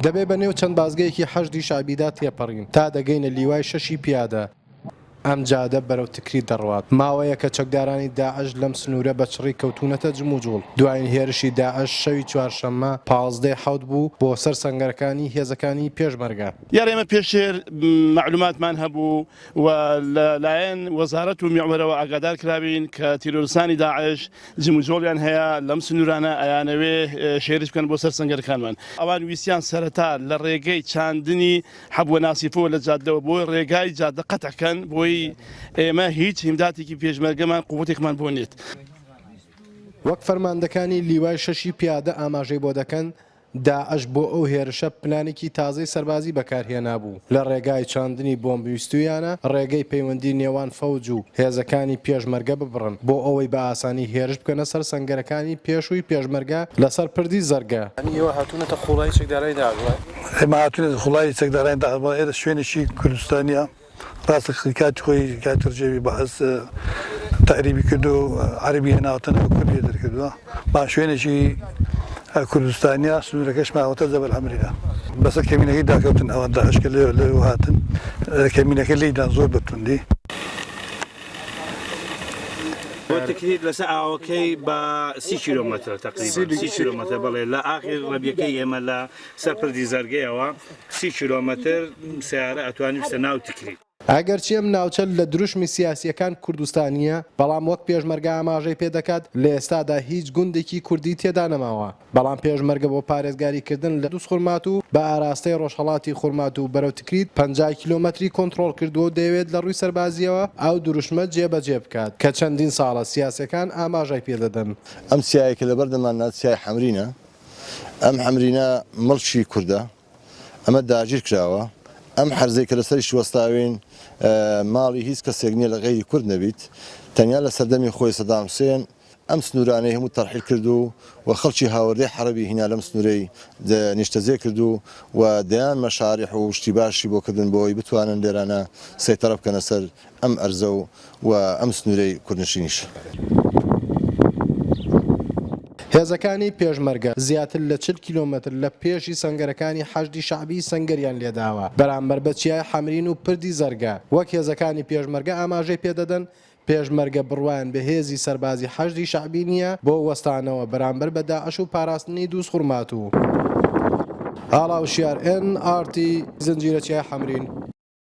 دەبێ بە نێو چەند بازگەیەکی حەشدی شەعبیدا تێپەڕین تا دەگەینە لیوای شەشی پیادە. ئەم جادە بەرەو تکریت دەڕوات. ماوەیەکە چەکدارانی داعش لەم سنوورە بە چڕی کەوتوونەتە جموجوڵ. دوایین هێرشی داعش شەوی چوارشەممە 15 ی حەوت بوو بۆ سەر سەنگەرەکانی هێزەکانی پێشمەرگە. دیارە ئێمە پێشتر مەعلوماتمان هەبوو و لە لایەن وەزارەت و میعوەرەوە ئاگادار کراوین کە تیرۆرستانی داعش جموجۆڵیان هەیە لەم سنوورانە ئەیانەوێ هێرش بکەن بۆ سەر سەنگەرەکانمان. ئەوان ویستیان سەرەتا لە ڕێگەی چاندنی حەب وەناسیفەوە لە جادەوە بۆ ڕێگای جادە قەتع کەن بۆی ئێمە هیچ هیمداتێکی پێشمەرگەمان قوتێکمان بۆ نێت. وەک فەرماندەکانی لیوای شەشی پیادە ئاماژەی بۆ دەکەن، داعش بۆ ئەو هێرشە پلانێکی تازەی سەربازی بەکارهێنابوو، لە ڕێگای چاندنی بۆمب ویستوویانە ڕێگەی پەیوەندی نێوان فەوج و هێزەکانی پێشمەرگە ببڕن بۆ ئەوەی بە ئاسانی هێرش بکەنە سەر سەنگەرەکانی پێشووی پێشمەرگە لەسەر پردی زەرگە. یانی ئێوە هاتوونەتە قوڵایی چەکدارانی داعش وایە؟ ئێمە هاتوینەتە قوڵایی چەکدارانی داعش بەڵام ئێرە شوێنێکی کوردستانیە ڕاستە کاتی خۆی کاتی ڕژێمی بەعس تەعریبی کردو عەرەبی هێناوە تەنها کوردی لێ دەرکردووە بەڵام شوێنێکی کوردستانیە سنوورەکەش ماوەتە جەبەل حەمرینە بەسەر کەمینەکەی داکەوتن ئەوان داعش کە لێ لێوە هاتن کەمینەکە لێیدان زۆر بە توندی. بۆ تکریت لەسەر ئاوەکەی بە سی کیلۆمەترە تقریبا سی کیلۆمەتر بەڵێ لە ئاخر ڕەبیەکەی ئێمە لە سەر پردی زەرگەیەوە سی کیلۆمەتر سیارە ئەتوانی بچتە ناو تکریت. ئەگەرچی ئەم ناوچە لە دروشمی سیاسییەکان کوردستانییە، بەڵام وەک پێشمەرگە ئاماژەی پێدەکات لە ئێستادا هیچ گوندێکی کوردی تێدا نەماوە. بەڵام پێشمەرگە بۆ پارێزگاریکردن لە دوزخورماتوو بە ئاراستەی ڕۆژهەڵاتی خورماتوو بەرەو تکریت 50 کیلۆمەتری کۆنتڕۆڵ کردووە و دەیەوێت لە ڕووی سەربازییەوە ئەو دروشمە جێبەجێ بکات کە چەندین ساڵە سیاسییەکان ئاماژەی پێدەدەن. ئەم چیایەی کە لەبەردەمانە چیای حەمرینە، ئەم حەمرینە مڵکی کوردە، ئەمە داگیر کراوە، ئەم حەرزەی کە لەسەریش وەستاوین ماڵی هیچ کەسێک نییە لە غەیری کورد نەبیت، تەنیا لە سەردەمی خۆی سەدام حوسێن ئەم سنوورانەی هەموو تەرحیل کرد و و خەڵکی هاوردەی حەڕەبی هینا لەم سنوورەی نیشتەجێ کرد و و دەیان مەشاریح و شتی باشی بۆ کردن بۆ ئەوەی بتوانن لێرانە سەیتەڕە بکەنە سەر ئەم ئەرزە و و ئەم سنوورەی کوردنشینیش. هێزەکانی پێشمەرگە زیاتر لە 40 کیلۆمەتر لە پێشی سەنگەرەکانی حەشدی شەعبی سەنگەریان لێداوە بەرامبەر بە چیای حەمرین و پردی زەرگە وەک هێزەکانی پێشمەرگە ئاماژەی پێدەدەن پێشمەرگە بڕوایان بە هێزی سەربازی حەشدی شەعبی نییە بۆ وەستانەوە بەرامبەر بە داعش و پاراستنی دووزخورماتوو. ئاڵا وشیار، ئێن ئاڕ تی، زنجیرە چیای حەمرین.